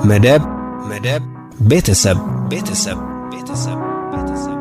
መደብ መደብ ቤተሰብ ቤተሰብ ቤተሰብ ቤተሰብ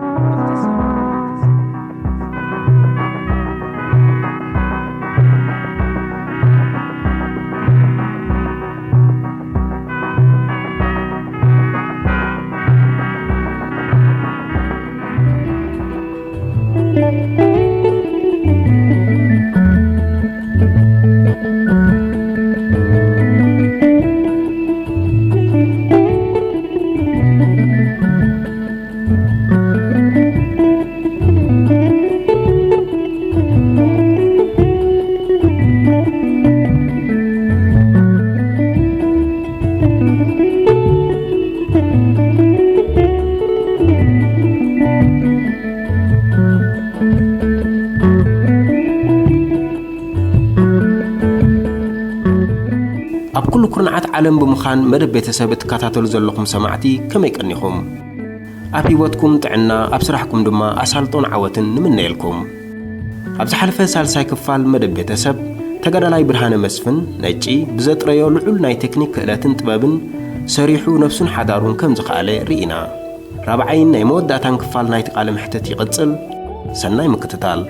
ኣብ ኩሉ ኩርናዓት ዓለም ብምዃን መደብ ቤተሰብ እትከታተሉ ዘለኹም ሰማዕቲ ከመይ ቀኒኹም? ኣብ ህይወትኩም ጥዕና፣ ኣብ ስራሕኩም ድማ ኣሳልጦን ዓወትን ንምነየልኩም። ኣብ ዝሓለፈ ሳልሳይ ክፋል መደብ ቤተሰብ፣ ተጋዳላይ ብርሃነ መስፍን ነጪ ብዘጥረዮ ልዑል ናይ ቴክኒክ ክእለትን ጥበብን ሰሪሑ ነብሱን ሓዳሩን ከም ዝኸኣለ ርኢና። ራብዓይን ናይ መወዳእታን ክፋል ናይቲ ቃለ መሕትት ይቕጽል። ሰናይ ምክትታል።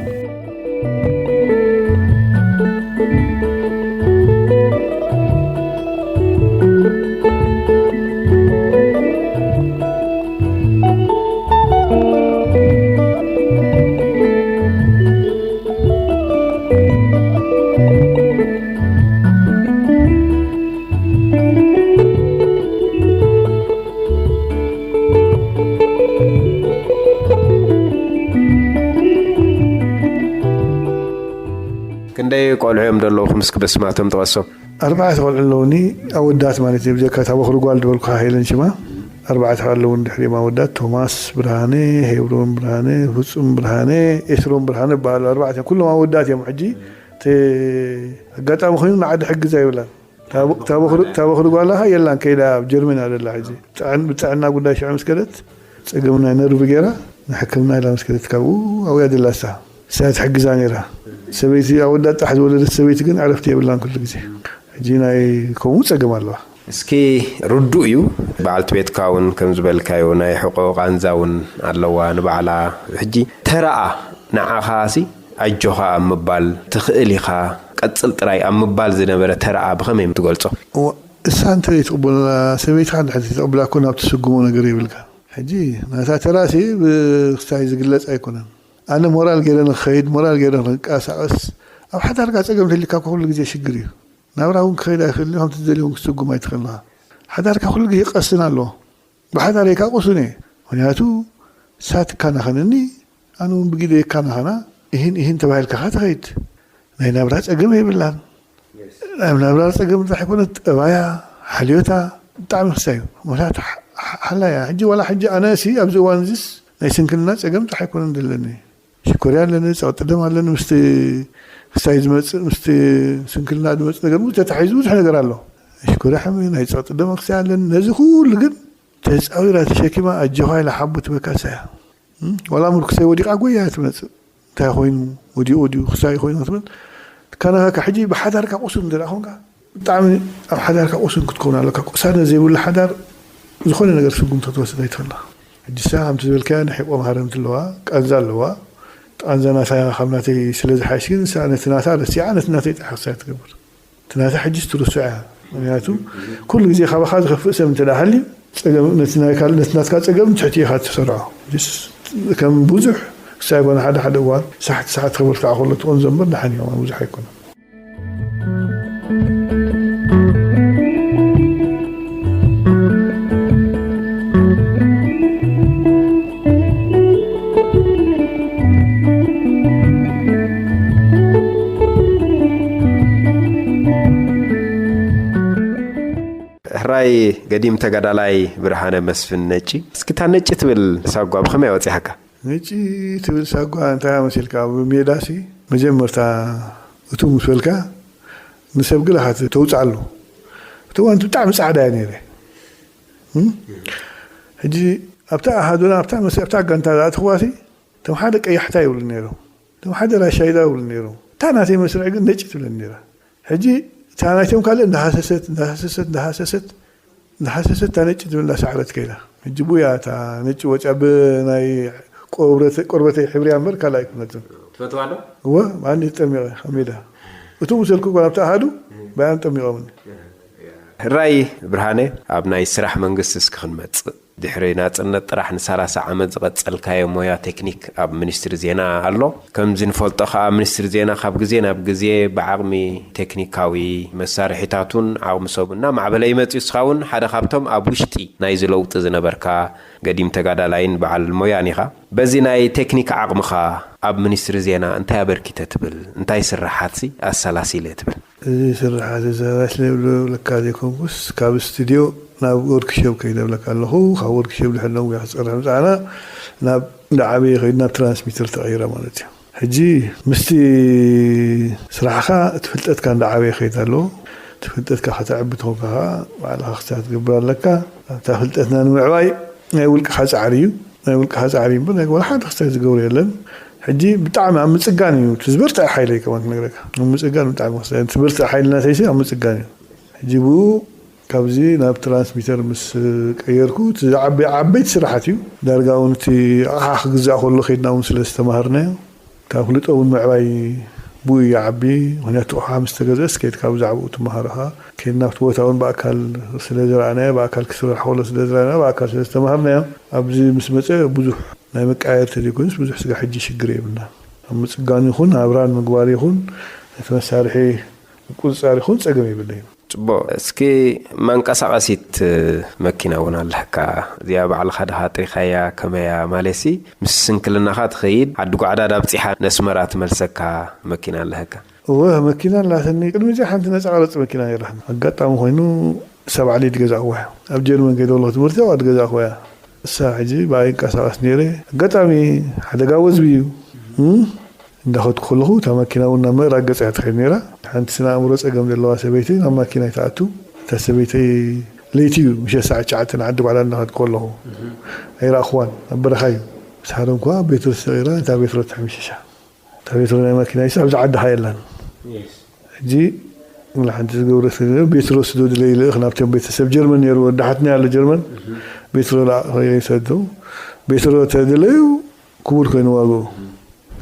ክንደይ ቆልዑ እዮም ዘለውኹም? እስኪ በስማቶም ጥቐሶም። ኣርባዕተ ቆልዑ ኣለውኒ፣ ኣወዳት ማለት እዩ። ብጀካ እታ በኹሪ ጓል ዝበልኩኻ ሄለን ሽማ፣ ኣርባዕተ ኣለውን ድሕሪኦም ኣወዳት፣ ቶማስ ብርሃነ፣ ሄብሮን ብርሃነ፣ ፍጹም ብርሃነ፣ ኤስሮን ብርሃነ ይበሃሉ። ኣርባዕተ ኩሎም ኣወዳት እዮም። ሕጂ እቲ ኣጋጣሚ ኮይኑ ንዓዲ ሕግዛ ይብላን። እታ በ-፣ እታ በኹሪ፣ እታ በኹሪ ጓላ ኸዓ የላን፣ ከይዳ ኣብ ጀርመን እያ ዘላ ሕጂ። ጥዕን-፣ ብጥዕና ጉዳይ ሽዑ ምስ ከደት፣ ጸገም ናይ ነርቭ ገይራ፣ ንሕክምና ኢላ ምስ ከደት፣ ካብኡ ኣብያ ዘላ እሳ። እሳ እያ ትሕግዛ ነይራ። ሰበይቲ፣ ኣወዳት ጥራሕ ዝወለደት ሰበይቲ ግን ዕረፍቲ የብላን ኩሉ ግዜ። ሕጂ ናይ ከምኡ ጸገም ኣለዋ። እስኪ ርዱእ እዩ፣ በዓልቲ ቤትካ እውን ከም ዝበልካዮ ናይ ሕቖ ቃንዛ እውን ኣለዋ ንባዕላ። ሕጂ ተራኣ ንዓኻሲ ኣጆኻ ኣብ ምባል ትኽእል ኢኻ፣ ቀጽል ጥራይ ኣብ ምባል ዝነበረ ተራኣ ብኸመይ ትገልጾ? እዋ፣ እሳ እንተ ዘይትቕበላ፣ ሰበይትኻ እንድሕር ዘይተቐብላ እኮ ናብ ትስጉሞ ነገር የብልካ። ሕጂ ናታ ተራሲ ብክስታይ ዝግለጽ ኣይኮነን። ኣነ ሞራል ገይረ ንኽኸይድ፣ ሞራል ገይረ ንኽንቀሳቐስ፣ ኣብ ሓዳርካ ጸገም እንተሊካ እኮ ኩሉ ግዜ ሽግር እዩ። ናብራ እውን ክኸይድ ኣይኽእልን እዩ፣ ከምቲ ትደልዮ እውን ክትስጉም ኣይትኽእልን ኢኻ። ሓዳርካ ኩሉ ግዜ ቀስን ኣለዎ። ብሓዳረይ ከኣ ቅሱን እየ። ምኽንያቱ ንሳ ትከናኸነኒ፣ ኣነ እውን ብግደይ እከናኸና፣ እሂን እሂን ተባሂልካ ኸኣ ትኸይድ። ናይ ናብራ ጸገም የብላን። ናይ ናብራ ጸገም ጥራሕ ኣይኮነት፣ ጠባያ፣ ሓልዮታ ብጣዕሚ ክሳይ እዩ። ምኽንያቱ ሓ-፣ ሓ-፣ ሓላይ እያ። ሕጂ ዋላ ሕጂ ኣነ ሲ ኣብዚ እዋን እዚስ ናይ ስንክልና ጸገም ጥራሕ ኣይኮነን ዘለኒ። ሽኮርያ ኣለኒ፣ ጸቕጢ ደም ኣለኒ፣ ምስቲ ክሳይ ዝመጽእ፣ ምስቲ ስንክልና ዝመጽእ ነገር እውን ተታሒዙ ብዙሕ ነገር ኣሎ። ሽኮርያ ሕሚ፣ ናይ ጸቕጢ ደም ክሳይ ኣለኒ። ነዚ ኩሉ ግን ተጻዊራ ተሸኪማ ኣጆኻ ኢላ ሓቡ ትበካ እሳ እያ። እም? ዋላ ምርኩሰይ ወዲቓ ጎያ እያ ትመጽእ። እንታይ ኮይኑ? ወዲቑ ድዩ? ክሳይ ኮይኑ ክትብል ትከናኸካ። ሕጂ ብሓዳርካ ቁሱን እንተ ደኣ ኮንካ፣ ብጣዕሚ ኣብ ሓዳርካ ቁሱን ክትከውን ኣለካ። ቅሳነት ዘይብሉ ሓዳር ዝኾነ ነገር ስጉምቲ ክትወስድ ኣይትኽእልን። ሕጂ ንሳ ከምቲ ዝበልካያ ናይ ሕቆ ማህረምቲ ኣለዋ፣ ቃንዛ ኣለዋ። ቃንዛ ናታ ካብ ናተይ ስለ ዝሓይሽ ግን ንሳ ነቲ ናታ ረሲዓ ነቲ ናተይ ጥራሕ ክሳይ ትገብር። እቲ ናታ ሕጂስ ትርስዖ እያ። ምኽንያቱ ኩሉ ግዜ ካባኻ ዝኸፍእ ሰብ እንተ ደኣ ሃልዩ፣ ጸገም፣ ነቲ ናይ ካል-፣ ነቲ ናትካ ጸገም ትሕቲ ኢኻ ትሰርዖ። ሕጂስ ከም ብዙሕ ክሳይ ኮነ ሓደ ሓደ እዋን ሳሕቲ ሳሕቲ ክብል ከዓ ከሎ ትኾን ዘንበር ደሓን እዩ፣ ብዙሕ ኣይኮነን። ሕራይ ገዲም ተጋዳላይ ብርሃነ መስፍን ነጪ፣ እስኪ እታ ነጪ ትብል ሳጓ ብኸመይ ወጺሃካ? ነጪ ትብል ሳጓ እንታይ መሲልካ? ኣብ ሜዳሲ መጀመርታ እቱ ምስ በልካ ንሰብ ግለ ኢኻ ተውፅኣሉ። እቲ እዋን ብጣዕሚ ፃዕዳ እየ ነይረ። እም? ሕጂ ኣብታ ኣሃዱና፣ ኣብታ መስ-፣ ኣብታ ጋንታ ዝኣተኽዋሲ፣ እቶም ሓደ ቀያሕታ ይብሉ ነይሮም፣ እቶም ሓደ ራሻይዳ ይብሉ ነይሮም። እታ ናተይ መስርዕ ግን ነጭ ትብለኒ ነይራ። ሕጂ እታ ናይቶም ካልእ እንዳሃሰሰት፣ እንዳሃሰሰት፣ እንዳሃሰሰት፣ ዝሓሰሰት እታ ነጭ ትብል እንዳሰዓረት ከይዳ። ሕጂ ቡያ እታ ነጭ ወፂኣ ብናይ ቆርበተ- ቆርበተይ ሕብርያ እምበር ካልእ ኣይኮነትን። ትፈትዋ ዶ? እወ ብኣንዲ ተጠሚቐ ኣብ ሜዳ እቱ ምሰልኩ ጓል ኣብቲ ኣሃዱ ብኣያን ጠሚቖምኒ። ራይ ብርሃነ፣ ኣብ ናይ ስራሕ መንግስቲ እስኪ ክንመጽእ። ድሕሪ ናጽነት ጥራሕ ን30 ዓመት ዝቐጸልካዮ ሞያ ቴክኒክ ኣብ ሚኒስትሪ ዜና ኣሎ። ከምዚ ንፈልጦ ከኣ ሚኒስትሪ ዜና ካብ ግዜ ናብ ግዜ ብዓቕሚ ቴክኒካዊ መሳርሒታቱን ዓቕሚ ሰቡን እናማዕበለ ይመጽእ። ንስኻ እውን ሓደ ካብቶም ኣብ ውሽጢ ናይዚ ለውጢ ዝነበርካ ገዲም ተጋዳላይን በዓል ሞያን ኢኻ። በዚ ናይ ቴክኒክ ዓቕምኻ ኣብ ሚኒስትሪ ዜና እንታይ ኣበርኪተ ትብል? እንታይ ስራሓትሲ ኣሰላሲለ ትብል? እዚ ስርሓት እዚ ኣሰላሲለ ዝብለካ ዘይኮንኩስ ካብ ስቱድዮ ናብ ወርክሾፕ ከይደ እብለካ ኣለኹ። ካብ ወርክሾፕ ድሕሪ ነዊሕ ክፀርሕ ምፃና ናብ እንዳዓበየ ከይዱ ናብ ትራንስሚተር ተቐይረ ማለት እዩ። ሕጂ ምስቲ ስራሕኻ እቲ ፍልጠትካ እንዳዓበየ ከይድ ኣለዎ። እቲ ፍልጠትካ ከተዕቢ ተኾንካ ከዓ ባዕልኻ ክስታ ትገብር ኣለካ። እታ ፍልጠትና ንምዕባይ ናይ ውልቅኻ ፃዕሪ እዩ። ናይ ውልቅኻ ፃዕሪ እምበር ናይ ወላ ሓደ ክስታይ ዝገብሮ የለን። ሕጂ ብጣዕሚ ኣብ ምፅጋን እዩ እቲ ዝበርትዐ ሓይለይ ከማን ክነግረካ። ኣብ ምፅጋን ብጣዕሚ ክስታይ እቲ ዝበርትዐ ሓይሊ ናተይሲ ኣብ ምፅጋን እዩ። ሕጂ ብኡ ካብዚ ናብ ትራንስሚተር ምስ ቀየርኩ እቲ ዝዓበየ ዓበይቲ ስራሓት እዩ። ዳርጋ እውን እቲ ኣቕሓ ክግዛእ ከሎ ከይድና እውን ስለ ዝተማሃርናዮ ካብ ፍልጦ እውን ምዕባይ ብኡ ይዓቢ። ምክንያቱ ኣቕሓ ምስ ተገዝአስ ከይድካ ብዛዕባኡ ትመሃር ኢኻ። ከይድና ኣብቲ ቦታ እውን ብኣካል ስለ ዝረኣናዮ ብኣካል ክስራሕ ከሎ ስለ ዝረኣናዮ ብኣካል ስለ ዝተማሃርናዮ ኣብዚ ምስ መፀ ብዙሕ ናይ መቀያየር ተዘይኮይኑስ ብዙሕ ስጋ ሕጂ ሽግር የብልና። ኣብ ምፅጋን ይኹን ኣብራን ምግባር ይኹን እቲ መሳርሒ ምቁፅፃር ይኹን ፀገም የብለይን። ፅቡቕ። እስኪ መንቀሳቐሲት መኪና እውን ኣለካ። እዚኣ ባዕልኻ ድኻ ኣጥሪኻያ ከመያ ማለሲ ምስ ስንክልናኻ ትኸይድ ዓዲ ጓዕዳድ ኣብፂሓ ነስመራ ትመልሰካ መኪና ኣለካ። እወ መኪና ኣላትኒ። ቅድሚ እዚኣ ሓንቲ ነፃ ቀረፂ መኪና ነይራትኒ። ኣጋጣሚ ኮይኑ ሰብዓ ሊድ ገዛእዋ እያ። ኣብ ጀርመን ከይደ ኣለኹ ትምህርቲ ኣብኣ ገዛእዋ እያ። እሳ ሕጂ ብኣይ ይንቀሳቐስ ነይረ። ኣጋጣሚ ሓደጋ ወዝቢ እዩ። እም? እንዳኸድኩ ከለኹ እታ መኪና እውን ናብ ምዕራብ ገፃ እያ ትኸይድ ነይራ። ሓንቲ ስነ ኣእምሮ ፀገም ዘለዋ ሰበይቲ ናብ ማኪና ይትኣቱ። እታ ሰበይተይ ለይቲ እዩ ምሸት ሰዓት ትሽዓተ ንዓዲ ጓዕላ እንዳኸድኩ ከለኹ ኣይረኣኽዋን። ኣብ በረኻ እዩ። ምስ ሓደንኩዋ ቤትሮ ተሰቒራ እታ ቤትሮ ተሕምሽሻ። እታ ቤትሮ ናይ ማኪና ይስ ኣብዚ ዓዲ ኸዓ የላን። ሕጂ ወላ ሓንቲ ዝገብረ ስለ ቤትሮ ስዶ ድለ ይልእኽ ናብቶም ቤተሰብ ጀርመን ነይሩ ወዳሓትና ኣሎ ጀርመን ቤትሮ ላ ይሰዱ። ቤትሮ ተድለዩ ክቡር ኮይኑ ዋግኡ።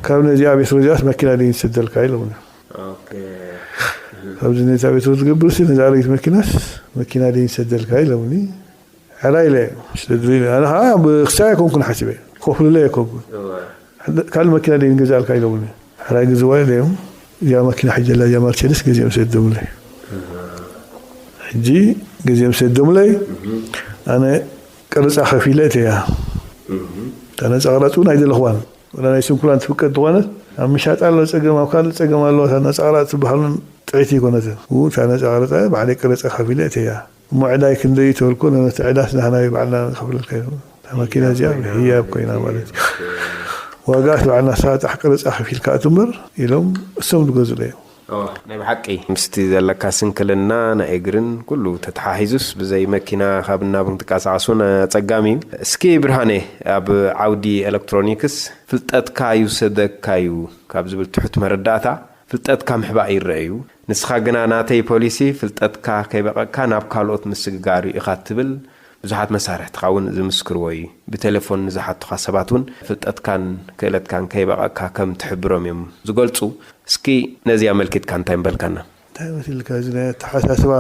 ካብ ነዚኣ ቤትሮ እዚኣስ መኪና ድዩ ንሰደልካ ኢሎምኒ። ካብዚ ነዛ ቤትሮ ዝገብር ሲ ነዛ ኣረጊት መኪናስ መኪና ድዩ ንሰደልካ ኢሎምኒ። ሕራይ ኢለ ስለ ዝብል ኣነ ከዓ ብክሳይ ኣይኮንኩን ሓሲበ። ክኸፍሉለይ ኣይኮንኩን። ካልእ መኪና ደይ ንገዛእልካ ኢሎምኒ። ሕራይ ግዝዋ ኢለዮም። እዚኣ መኪና ሕጂ ኣላ እዚኣ መርቸዲስ ገዚኦም ሰደሙለይ። ሕጂ ገዚኦም ሰደሙለይ። ኣነ ቅርፃ ከፊለ እተያ። እታ ነፃ ቅራፅ እውን ኣይደለኽዋን። ወላ ናይ ስንኩላን ትፍቀድ ዝኾነት ኣብ ምሻጥ ኣሎ ፀገም ኣብ ካልእ ፀገም ኣለዋ። እታ ነፃ ቅራፅ ትበሃሉን ጥዕይቲ ኣይኮነትን። እታ ነፃ ቅርፃ ባዕለይ ቅርፃ ከፊለ እተያ። እሞ ዕዳይ ክንደይ እዩ ተበልኩ፣ ነቲ ዕዳስ ንሕና ባዕልና ንኸፍለልካ ኢና። እታ መኪና እዚኣ ህያብ ኮይና ማለት እዩ። ዋጋ እቲ ባዕልና ሳጣሕ ቅርፃ ከፊልካ እቱ እምበር ኢሎም እሶም ዝገዝኡለይ እዮም። ናይ ብሓቂ ምስቲ ዘለካ ስንክልና ናይ እግርን ኩሉ ተተሓሒዙስ ብዘይ መኪና ካብ እናብ ክትንቀሳቐስ እውን ኣፀጋሚ እዩ። እስኪ ብርሃነ ኣብ ዓውዲ ኤሌክትሮኒክስ ፍልጠትካ ይውሰደካ እዩ ካብ ዝብል ትሑት መረዳእታ ፍልጠትካ ምሕባእ ይረአ እዩ። ንስኻ ግና ናተይ ፖሊሲ ፍልጠትካ ከይበቐቅካ ናብ ካልኦት ምስግጋር እዩ ኢኻ ትብል። ብዙሓት መሳርሕትኻ እውን ዝምስክርዎ እዩ። ብቴሌፎን ንዝሓቱኻ ሰባት እውን ፍልጠትካን ክእለትካን ከይበቐቅካ ከም ትሕብሮም እዮም ዝገልፁ። እስኪ ነዚ ኣመልኪትካ እንታይ ምበልካና? እንታይ መሲልካ እዚ ናይ ኣተሓሳስባ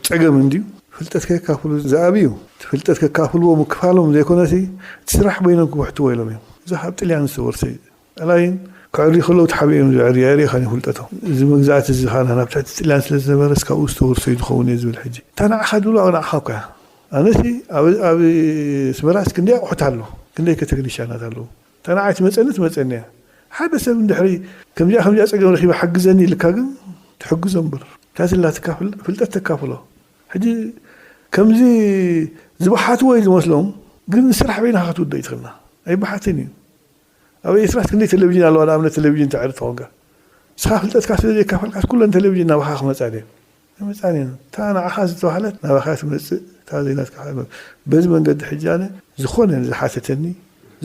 ፀገም እንድዩ። ፍልጠት ከካፍሉ ዝኣብ እዩ። እቲ ፍልጠት ከካፍልዎ ምክፋሎም ዘይኮነሲ እቲ ስራሕ በይኖም ክብሕትዎ ኢሎም እዮም። እዚ ካብ ጥልያን ዝተወርሰ እዩ። ኣላይን ክዕሪ ከለዉ ተሓቢኦም ዝዕሪ ኣይሪእኻን እዩ ፍልጠቶም። እዚ መግዛእቲ እዚ ኻና ናብ ትሕቲ ጥልያን ስለ ዝነበረስ ካብኡ ዝተወርሶ እዩ ዝኸውን እየ ዝብል ሕጂ። እታ ንዓኻ ድብሉ ኣብ ንዓኻ እኮ እያ። ኣነሲ ኣብ ኣብ ኣስመራስ ክንደይ ኣቑሑት ኣሎ፣ ክንደይ ከ ተክኒሻናት ኣለዉ። እታ ንዓይ ትመፀኒ ትመፀኒ እያ። ሓደ ሰብ እንድሕሪ ከምዚኣ ከምዚኣ ፀገም ረኺበ ሓግዘኒ ኢልካ ግን ትሕግዞ እምበር እታ ዘላትካ ፍል- ፍልጠት ተካፍሎ። ሕጂ ከምዚ ዝበሓትዎ እዩ ዝመስሎም፣ ግን ንስራሕ በይንኻ ክትውዶ ይትኽእልና ኣይበሓትን እዩ። ኣብ ኤርትራስ ክንደይ ቴሌቪዥን ኣለዋ? ንኣብነት ቴሌቪዥን ትዕሪ ተኾንካ ንስኻ ፍልጠትካ ስለ ዘይካፈልካስ ኩለን ቴሌቪዥን ናባኻ ክመፃ ድየን? ኣይመፃን እየን። እታ ንዓኻ ዝተባህለት ናባኻ ትመፅእ እታ ዘይናትካ ካልእ። በዚ መንገዲ ሕጂ ኣነ ዝኾነ ዝሓተተኒ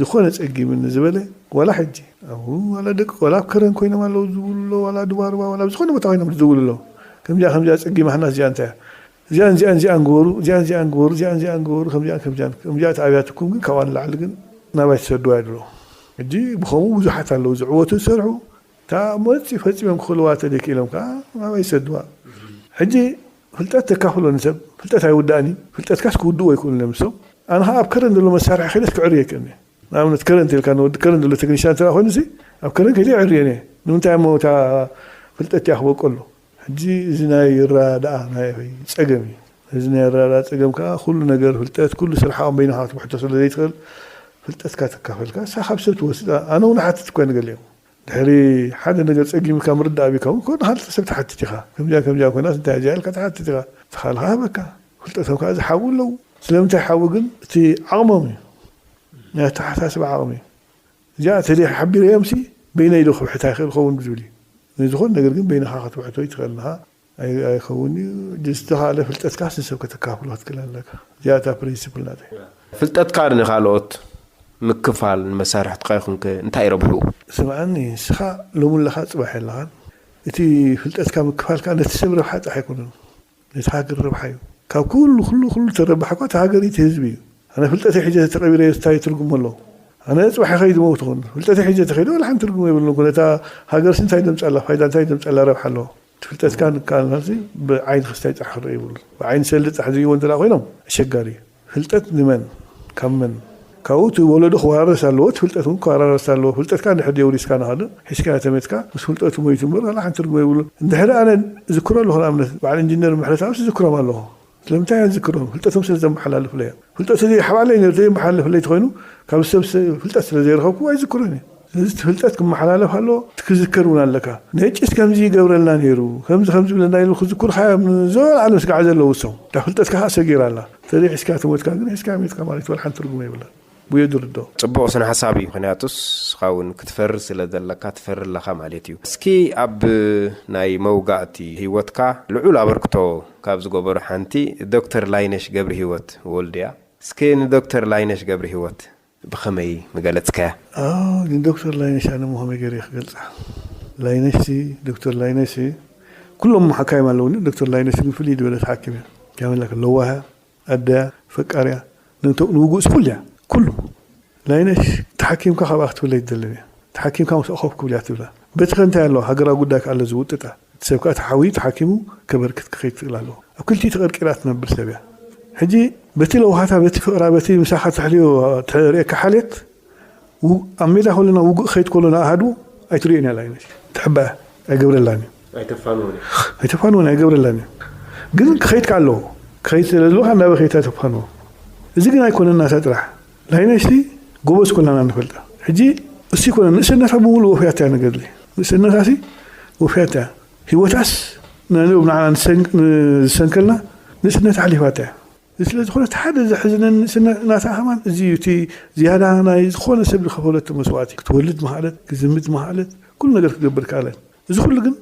ዝኾነ ፀጊምኒ ዝበለ ዋላ ሕጂ ኣብኡ ዋላ ደቂ ዋላ ኣብ ከረን ኮይኖም ኣለዉ ዝብሉ ኣለዉ ዋላ ድባርባ ዋላ ኣብ ዝኾነ ቦታ ኮይኖም ዝድውሉ ኣለዉ። ከምዚኣ ከምዚኣ ፀጊማትና እዚኣ እንታይ እያ? እዚኣን እዚኣን እዚኣን ግበሩ፣ እዚኣን እዚኣን ግበሩ፣ እዚኣን እዚኣን ግበሩ፣ ከምዚኣን ከምዚኣን፣ ከምዚኣ ኣብያትኩም ግን ካብኣ ንላዕሊ ግን ናባይ ትሰድዋ ይድሎ። ሕጂ ብኸምኡ ብዙሓት ኣለዉ ዝዕወቱ ዝሰርሑ፣ እታ መፂ ፈፂሞም ክኽልዋ ተደኪሎም ከዓ ናባይ ይሰድዋ። ሕጂ ፍልጠት ተካፍሎ ንሰብ፣ ፍልጠት ኣይውዳእን እዩ። ፍልጠትካስ ክውድእዎ ኣይክእሉን እዮም ንሶም። ኣነ ከዓ ኣብ ከረን ዘሎ መሳርሒ ከይደስ ክዕርየ ይክእልኒ። ንኣብነት ከረን እንተልካ ንወዲ ከረን ዘሎ ቴክኒሻን እንተ ኮይኑ ሲ ኣብ ከረን ከይደ ይዕርየን እየ። ንምንታይ እሞ እታ ፍልጠት እያ ክበቀሉ። ሕጂ እዚ ናይ ረዳኣ ናይ ጸገም እዩ። እዚ ናይ ረዳኣ ጸገም ከዓ ኩሉ ነገር ፍልጠት፣ ኩሉ ስርሓ በይንኻ ክትብሕቶ ስለ ዘይትኽእል፣ ፍልጠትካ ተካፈልካ ንሳ ካብ ሰብ ትወስዳ። ኣነ እውን ሓትት እኳ ንገሊኦም ድሕሪ ሓደ ነገር ጸጊምካ ምርዳእ ቢካ እውን ኮን ሓደ ሰብ ትሓትት ኢኻ። ከምዚኣ ከምዚኣ ኮይናስ እንታይ እዚኣ ኢልካ ትሓትት ኢኻ። ትኻልኻ ሃበካ። ፍልጠቶም ከዓ ዝሓቡ ኣለዉ። ስለምንታይ ሓቡ ግን እቲ ዓቕሞም እዩ። ናይ ኣተሓሳስባ ዓቕሚ እዩ። እዚኣ ተደ ሓቢረዮም ሲ በይነይ ዶ ክብሕታ ይኽእል ኸውን ዝብል እዩ። ንዝኾን ነገር ግን በይንኻ ክትብሕቶ ይትኽእል ንኻ። ኣይ- ኣይኸውን እዩ። ዝተኻለ ፍልጠትካ ንሰብ ከተካፍሎ ክትክእል ኣለካ። እዚኣ እታ ፕሪንሲፕል ናተይ። ፍልጠትካ ንኻልኦት ምክፋል ንመሳርሕትካ ይኹንከ እንታይ ረብሑ? ስምዓኒ፣ ንስኻ ሎሚ ኣለኻ ጽባሕ የለኻን። እቲ ፍልጠትካ ምክፋልካ ነቲ ሰብ ረብሓ ጥራሕ ኣይኮነን፣ ነቲ ሃገር ረብሓ እዩ። ካብ ኩሉ ኩሉ ኩሉ ተረባሕ እኳ እቲ ሃገር እቲ ህዝቢ እዩ። ኣነ ፍልጠተይ ሒዘ ተቐቢረ እንታይ ትርጉም ኣለዎ? ኣነ ጽባሕ ከይድ መውት ኹን ፍልጠተይ ሒዘ ተኸይደ ወላ ሓንቲ ትርጉም የብሉን። ኩነታ ሃገርሲ እንታይ ደምጻላ ፋይዳ እንታይ ደምጻላ ረብሓ ኣለዎ? ፍልጠትካ ንካልናሲ ብዓይኒ ክስታይ ጥራሕ ክረአ ይብሉ። ብዓይኒ ሰልዲ ጥራሕ ዝርእይዎ እንተ ኮይኖም ኣሸጋሪ እዩ። ፍልጠት ንመን ካብ መን ካብኡ እቲ ወለዶ ክወራረስ ኣለዎ። እቲ ፍልጠት እውን ክወራረስ ኣለዎ። ፍልጠትካ እንድሕር የውሪስካ ንኻልእ ሒዝካ ተመትካ ምስ ፍልጠቱ ሞይቱ እምበር ካላ ሓንቲ ትርጉም የብሉ። እንድሕር ኣነ ዝክሮ ኣለኹ ንኣብነት በዓል ኢንጂነር ምሕረት ኣብስ ዝክሮም ኣለኹ። ስለምንታይ እያ ዝክሮም? ፍልጠቶም ስለ ዘመሓላልፍለያ። ፍልጠቱ ዘይሓባለይ ነር ዘይመሓላልፍለይ ተኮይኑ ካብ ሰብ ስ- ፍልጠት ስለ ዘይረኸብኩ ኣይዝክሮን እየ። ስለዚ እቲ ፍልጠት ክመሓላለፍ ኣለዎ። እቲ ክዝከር እውን ኣለካ። ነጭስ ከምዚ ይገብረልና ነይሩ ከምዚ ከምዚ ብለና ኢሉ ክዝክሩካ እዮም። ንዘለዓለም ስጋዕ ዘለዉ እሶም እታ ፍልጠትካ ከዓ ሰጊራ ኣላ። ተዘይሒዝካ ተሞትካ ግን ሒዝካ ሜትካ ማለት ወላ ሓንቲ ትርጉም የብላ። ብዮ ድርዶ ጽቡቕ ስነ ሓሳብ እዩ። ምክንያቱስ እስኻ እውን ክትፈሪ ስለ ዘለካ ትፈሪ ኣለኻ ማለት እዩ። እስኪ ኣብ ናይ መውጋእቲ ህይወትካ ልዑል ኣበርክቶ ካብ ዝገበሩ ሓንቲ ዶክተር ላይነሽ ገብረ ህይወት ወልድያ። እስኪ ንዶክተር ላይነሽ ገብረ ህይወት ብኸመይ ምገለጽካያ? ኣዎ፣ ንዶክተር ላይነሽ ኣነ ምኸመይ ገይረ ክገልጻ? ላይነሽ ሲ ዶክተር ላይነሽ ሲ ኩሎም ሓካይም ኣለውኒ። ዶክተር ላይነሽ ግን ፍልይ ዝበለት ሓኪም እያ። ከመላ ለዋህ እያ፣ ኣደያ፣ ፈቃርያ፣ ንውጉእ ስኩል እያ። ኩሉ ላይነሽ ተሓኪምካ ካብኣ ክትብለይ ትደልን እያ። ተሓኪምካ ምስ ኣኸፍ ክብል እያ ትብላ። በቲ ከ እንታይ ኣለዋ? ሃገራዊ ጉዳይ ከ ኣሎ ዝውጥጣ። እቲ ሰብ ከኣ ተሓውዩ ተሓኪሙ ከበርክት ክኸይድ ትኽእል ኣለዎ። ኣብ ክልቲኡ ተቐርቂራ ትነብር ሰብ እያ። ሕጂ በቲ ለውሃታ፣ በቲ ፍቕራ፣ በቲ ምሳኻ ትሕልዮ ትርእየካ ሓልየት፣ ው- ኣብ ሜዳ ከለና ውጉእ ክኸይድ ከሎ ንኣሃዱ ኣይትርእዮን እያ ላይነሽ። ትሕባ እያ፣ ኣይገብረላን እዩ። ኣይተፋንዎን እያ። ኣይተፋንዎን፣ ኣይገብረላን እዩ። ግን ክኸይድ ከ ኣለዎ። ክኸይድ ስለ ዘለካ እንዳበኸይታ ተፋንዎ። እዚ ግን ኣይኮነን ናታ ጥራሕ። ላይነሽቲ ጎበዝ ኮላና ንፈልጣ። ሕጂ እሱ ይኮነ ንእስነታ ብምሉእ ወፍያታ እያ ነገርሊ። ንእስነታሲ ወፍያታ እያ። ህይወታስ ነንብ ንዓና ንሰን- ንዝሰንከልና ንእስነታ ሓሊፋታ እያ። እዚ ስለ ዝኾነ እቲ ሓደ ዘሕዝነኒ ንእስነ- ናታ ከማን እዚ እዩ። እቲ ዝያዳ ናይ ዝኾነ ሰብ ዝኸፈለቶ መስዋእቲ ክትወልድ መሃለት፣ ክዝምት መሃለት፣ ኩሉ ነገር ክትገብር ከኣለት። እዚ ኩሉ ግን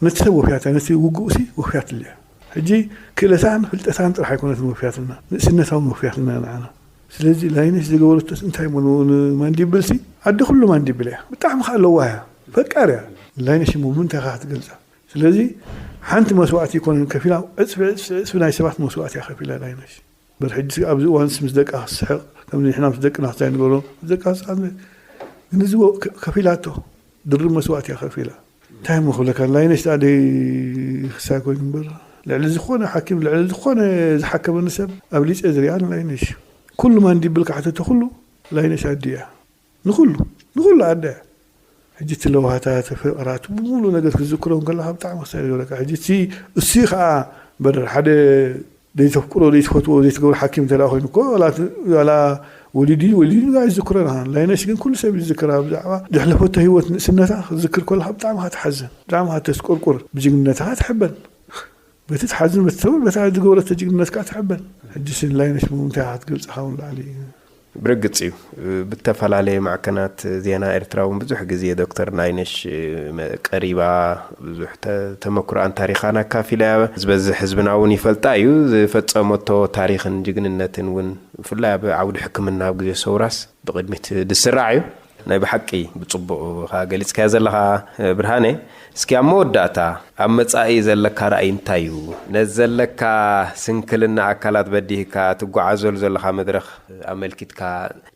ነቲ ሰብ ወፍያታ፣ ነቲ ውጉእሲ ወፍያትሉ እያ። ሕጂ ክእለታን ፍልጠታን ጥራሕ ኣይኮነትን ወፍያትና፣ ንእስነታውን ወፍያትና ንዓና። ስለዚ ላይነሽ ዝገበረቶስ እንታይ እሞ ን- ንማንዲብልሲ ኣደ ኩሉ ማንዲብል እያ። ብጣዕሚ ከዓ ለዋህ እያ፣ ፈቃር እያ። ላይነሽ እሞ ብምንታይ ከዓ ክትገልፃ? ስለዚ ሓንቲ መስዋእቲ ይኮነን ከፊላ፣ ዕፅፊ ዕፅፊ ዕፅፊ ናይ ሰባት መስዋእቲ እያ ከፊላ ላይነሽ። በር ሕጂ ኣብዚ እዋንስ ምስ ደቃ ክትስሕቕ፣ ከምዚ ንሕና ምስ ደቅና ክስታይ ንገብሮ፣ ምስ ደቃ ክትስሕቕ፣ ግን እዚ ወ- ከ- ከፊላቶ፣ ድርብ መስዋእቲ እያ ከፊላ። እንታይ እሞ ክብለካ፣ ላይነሽ ደኣ ደይ ክሳይ ኮይኑ እምበር፣ ልዕሊ ዝኾነ ሓኪም፣ ልዕሊ ዝኾነ ዝሓከመኒ ሰብ ኣብሊፀ ዝሪኣ ንላይነሽ። ኩሉ ማንዲብል ክሓተቶ ኩሉ ላይነሽ ኣዲ እያ። ንኹሉ፣ ንኹሉ ኣደ እያ። ሕጂ እቲ ለውሃታ፣ እቲ ፍቕራ፣ እቲ ብምሉእ ነገር ክትዝክሮ እንከለኻ ብጣዕሚ ክሳይ ዝገብረካ። ሕጂ እቲ እሱ ከዓ በር ሓደ ዘይተፍቅሮ፣ ዘይትፈትዎ፣ ዘይትገብሮ ሓኪም እንተ ደኣ ኮይኑ እኮ፣ ዋላ እቲ- ዋላ ወሊዱ እዩ፣ ወሊዱ ኣይዝክሮን። ኣነ ላይነሽ ግን ኩሉ ሰብ ይዝክራ። ብዛዕባ ዘሕለፈቶ ህይወት ንእስነታ ክትዝክር ከለኻ ብጣዕሚ ኢኻ ትሓዝን፣ ብጣዕሚ ኢኻ ተስቆርቁር፣ ብጅግንነታ ኢኻ ትሕበን። በቲ ትሓዝን፣ በቲ ትሰውር፣ በታ ዝገበረቶ ጅግንነት ከዓ ትሕበን። ሕጂ ሲ ንላይነሽ ብምንታይ ኢኻ ክትገልጻ ካብ ንላዕሊ? ብርግጽ እዩ። ብተፈላለየ ማዕከናት ዜና ኤርትራ እውን ብዙሕ ግዜ ዶክተር ላይነሽ ቀሪባ ብዙሕ ተ- ተመኩሮኣን ታሪኻን ኣካፊላ እያ። ዝበዝሕ ህዝብና እውን ይፈልጣ እዩ። ዝፈጸመቶ ታሪኽን ጅግንነትን እውን ብፍላይ ኣብ ዓውዲ ሕክምና ኣብ ግዜ ሰውራስ ብቕድሚት ዝስራዕ እዩ። ናይ ብሓቂ ብጽቡቕ ኢኻ ገሊጽካዮ ዘለኻ ብርሃነ። እስኪ ኣብ መወዳእታ ኣብ መጻኢ ዘለካ ራእይ እንታይ እዩ? ነዚ ዘለካ ስንክልና ኣካላት በዲህካ ትጓዓዘሉ ዘለኻ መድረኽ ኣመልኪትካ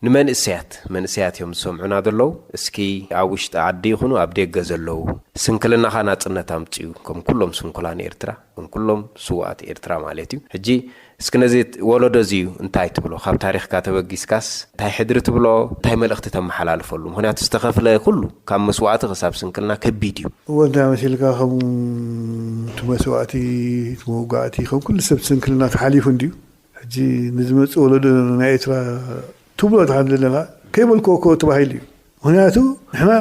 ንመንእሰያት፣ መንእሰያት እዮም ዝሰምዑና ዘለዉ። እስኪ ኣብ ውሽጢ ዓዲ ይኹኑ ኣብ ደገ ዘለዉ ስንክልናኻ ናጽነት ኣምጽኡ፣ ከም ኩሎም ስንኩላን ኤርትራ፣ ከም ኩሎም ስዉኣት ኤርትራ ማለት እዩ። ሕጂ እስኪ ነዚ ወለዶ እዚ እዩ እንታይ ትብሎ? ካብ ታሪኽካ ተበጊስካስ እንታይ ሕድሪ ትብሎ? እንታይ መልእኽቲ ተመሓላልፈሉ? ምኽንያቱ ዝተኸፍለ ኩሉ ካብ መስዋእቲ ክሳብ ስንክልና ከቢድ እዩ። እወ፣ እንታይ መሲልካ፣ ከም እቲ መስዋእቲ፣ እቲ መውጋእቲ፣ ከም ኩሉ ሰብ ስንክልና ተሓሊፉ እንድዩ። ሕጂ ንዝመጽእ ወለዶ ናይ ኤርትራ ትብሎ እንተሃለና ከይበልክዎ እኮ ተባሂሉ እዩ። ምኽንያቱ ንሕና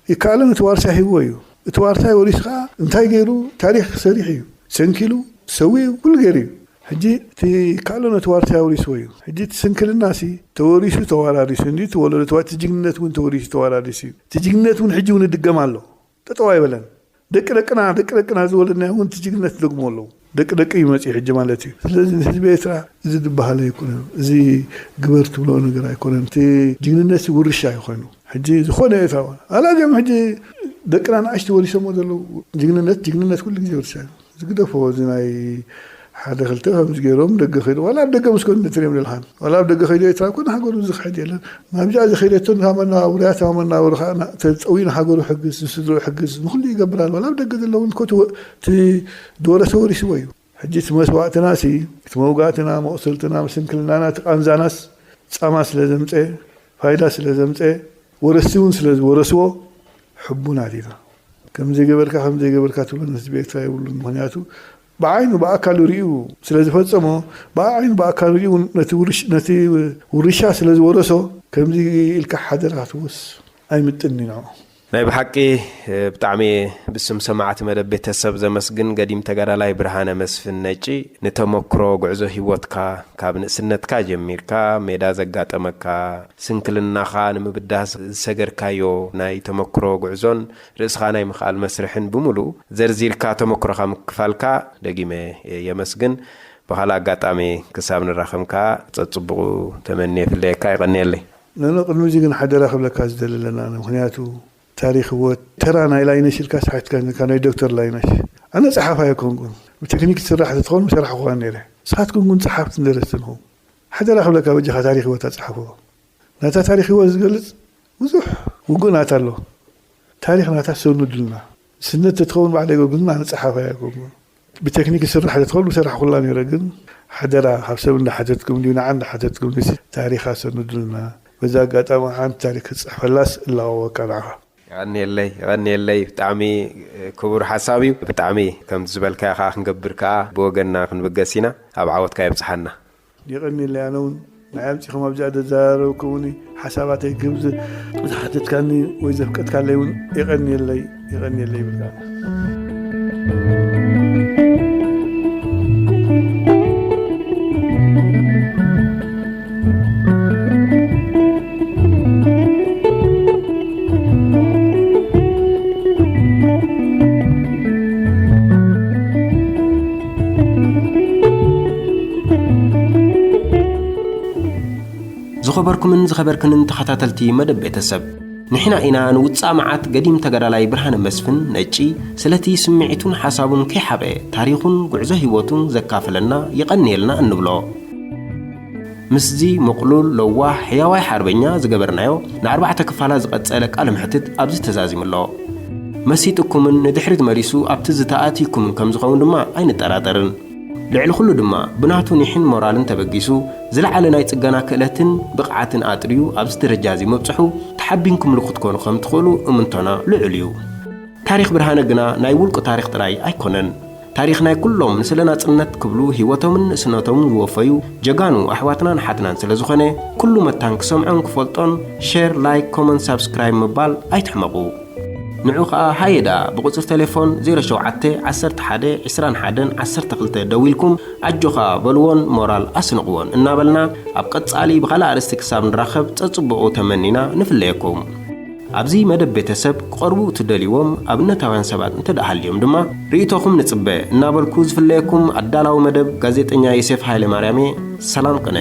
ይከኣለን እቲ ዋርሳይ ሂብዎ እዩ። እቲ ዋርሳይ ወሪሱ ከዓ እንታይ ገይሩ? ታሪኽ ሰሪሑ እዩ። ሰንኪሉ፣ ሰዊኡ፣ ኩሉ ገይሩ እዩ። ሕጂ እቲ ይከኣሎ ነቲ ዋርሳይ ኣውሪስዎ እዩ። ሕጂ እቲ ስንክልና ሲ ተወሪሱ ተዋራሪሱ እንዲ እቲ ወለዶ ተዋ-፣ እቲ ጅግንነት እውን ተወሪሱ ተዋራሪሱ እዩ። እቲ ጅግንነት እውን ሕጂ እውን ይድገም ኣሎ። ጠጠው ኣይበለን። ደቂ ደቅና፣ ደቂ ደቅና ዝወለድናዮ እውን እቲ ጅግንነት ይደግሞ ኣለዉ። ደቂ ደቂ እዩ መጺኡ ሕጂ ማለት እዩ። ስለዚ ንህዝቢ ኤርትራ እዚ ዝበሃል ኣይኮነን። እዚ ግበር ትብሎ ነገር ኣይኮነን። እቲ ጅግንነት ውርሻ እዩ ኮይኑ። ሕጂ ዝኾነ ኤርትራዊ፣ ኣላዚም ሕጂ ደቅና ንኣሽቱ ወሪሶሞ ዘለዉ ጅግንነት፣ ጅግንነት ኩሉ ግዜ ውርሻ እዩ። ዝግደፎ እዚ ናይ ሓደ ክልተ ከምዚ ገይሮም ደገ ከይዱ፣ ዋላ ኣብ ደገ ምስ ኮኑ ትሪኦም ዘለኻን፣ ዋላ ኣብ ደገ ከይዱ ኤርትራ እኮ ንሃገሩ ዝኽሕድ የለን። ናብዚኣ ዝኸይደቶ እታ መነባብሮያ፣ እታ መነባብሮ ከዓ ና-፣ ተጸውዩ ንሃገሩ ሕግዝ፣ ንስድርኡ ሕግዝ፣ ንኹሉ ይገብር ኣሎ። ዋላ ኣብ ደገ ዘለውን እኮ እቲ ወ-፣ እቲ ዝወረሰ ወሪስዎ እዩ። ሕጂ እቲ መስዋእትና ሲ፣ እቲ መውጋእትና፣ መቑሰልትና፣ ምስንክልናና፣ እቲ ቃንዛናስ ጻማ ስለ ዘምጸ፣ ፋይዳ ስለ ዘምጸ፣ ወረስቲ እውን ስለ ዝወረስዎ፣ ሕቡናት ኢና። ከም ዘይገበርካ፣ ከም ዘይገበርካ ትብሎ ነቲ ቤት ኤርትራ የብሉን። ምኽንያቱ ብዓይኑ ብኣካሉ ሪኡ ስለ ዝፈጸሞ፣ ብዓይኑ ብኣካሉ ሪኡ ነቲ ውርሽ-፣ ነቲ ውርሻ ስለ ዝወረሶ፣ ከምዚ ኢልካ ሓደራ ክትወስ ኣይምጥን እዩ ንዕኡ። ናይ ብሓቂ፣ እ፣ ብጣዕሚ ብስም ሰማዕቲ መደብ ቤተሰብ ዘመስግን ገዲም ተጋዳላይ ብርሃነ መስፍን ነጪ፣ ንተመክሮ ጉዕዞ ህይወትካ ካብ ንእስነትካ ጀሚርካ ሜዳ ዘጋጠመካ ስንክልናኻ ንምብዳህ ዝሰገርካዮ ናይ ተመክሮ ጉዕዞን ርእስኻ ናይ ምኽኣል መስርሕን ብምሉእ ዘርዚርካ ተመክሮኻ ምክፋልካ ደጊመ የመስግን። ብኻልእ ኣጋጣሚ ክሳብ ንራኸም ከኣ ጸጽቡቑ ተመንየ ይፍለየካ። የቐንየለይ። ኖኖ፣ ቅድሚ እዚ ግን ሓደራ ክብለካ ዝደሊ ኣለና። ምኽንያቱ ታሪኽ ህይወት ተራ ናይ ላይነሽ ኢልካ ስሓትካ ነካ ናይ ዶክተር ላይነሽ። ኣነ ጸሓፋይ ኣይኮንኩን። ብቴክኒክ ዝስራሕ ተትኾን ምሰራሕኹዋ ነይረ። ንስኻትኩም ግን ጸሓፍትን ደረስትን ኢኹም። ሓደራ ክብለካ በጃኻ ታሪኽ ህይወት ኣጸሓፍዎ። ናታ ታሪኽ ህይወት ዝገልጽ ብዙሕ ውጉናት ኣሎ። ታሪኽ ናታ ሰኑዱልና። ስነት ተትኸውን ባዕለይ ግን ኣነ ጸሓፋይ ኣይኮንኩን። ብቴክኒክ ዝስራሕ ተትኸውን ምሰራሕኹላ ነይረ፣ ግን ሓደራ ካብ ሰብ እንዳሓተትኩም ድዩ ንዓ እንዳሓተትኩም ድዩ ታሪኽ ኣሰኑዱልና። በዛ ኣጋጣሚ ሓንቲ ታሪኽ ክትጽሕፈላስ እላወወካ ንዓኻ። የቐንየለይ፣ የቐንየለይ። ብጣዕሚ ክቡር ሓሳብ እዩ። ብጣዕሚ ከምቲ ዝበልካዮ ከኣ ክንገብር ከኣ ብወገንና ክንብገስ ኢና። ኣብ ዓወትካ የብጽሓና። የቐንየለይ። ኣነ እውን ንዓይ ኣምጺኹም ኣብዚኣ ዘዘራረብኩምኒ ሓሳባተይ ግብዚ ዝሓተትካኒ ወይ ዘፍቀድካለይ እውን የቐንየለይ፣ የቐንየለይ ይብልካ። ዝኸበርኩምን ዝኸበርክንን ተኸታተልቲ መደብ ቤተሰብ፣ ንሕና ኢና ንውጻእ መዓት ገዲም ተጋዳላይ ብርሃነ መስፍን ነጪ ስለቲ ስምዒቱን ሓሳቡን ከይሓበ ታሪኹን ጉዕዞ ህይወቱን ዘካፈለና የቐንየልና እንብሎ። ምስዚ ምቕሉል፣ ለዋህ፣ ሕያዋይ ሓርበኛ ዝገበርናዮ ንኣርባዕተ ክፋላት ዝቐጸለ ቃለ መሕትት ኣብዚ ተዛዚሙ ኣሎ። መሲጥኩምን ንድሕሪት መሊሱ ኣብ ትዝታ ኣእትይኩምን ከም ዝኸውን ድማ ኣይንጠራጠርን። ልዕሊ ኩሉ ድማ ብናቱ ኒሕን ሞራልን ተበጊሱ ዝለዓለ ናይ ጽገና ክእለትን ብቕዓትን ኣጥርዩ ኣብዚ ደረጃ እዚ ምብጽሑ ተሓቢንኩምሉ ክትኮኑ ከም ትኽእሉ እምንቶና ልዑል እዩ። ታሪኽ ብርሃነ ግና ናይ ውልቁ ታሪኽ ጥራይ ኣይኮነን። ታሪኽ ናይ ኩሎም ንስለ ናጽነት ክብሉ ህይወቶምን ንእስነቶምን ዝወፈዩ ጀጋኑ ኣሕዋትናን ኣሓትናን ስለ ዝኾነ፣ ኩሉ መታን ክሰምዖን ክፈልጦን፣ ሼር፣ ላይክ፣ ኮመንት፣ ሳብስክራይብ ምባል ኣይትሕመቑ። ንዑ ኸኣ ሃየ ደኣ ብቁጽሪ ቴሌፎን ዜሮ ሸውዓተ፣ ዓሰርተ ሓደ፣ ዕስራን ሓደን፣ ዓሰርተ ክልተ ደዊልኩም ኣጆኻ በልዎን ሞራል ኣስንቕዎን እናበልና፣ ኣብ ቀጻሊ ብኻልእ ኣርእስቲ ክሳብ ንራኸብ ጸጽቡቑ ተመኒና ንፍለየኩም። ኣብዚ መደብ ቤተሰብ ክቐርቡ እትደልይዎም ኣብነታውያን ሰባት እንተ ደኣ ሃልዮም ድማ፣ ርእይቶኹም ንጽበ እናበልኩ ዝፍለየኩም ኣዳላዊ መደብ ጋዜጠኛ ዮሴፍ ሃይለ ማርያም እየ። ሰላም ቅነ።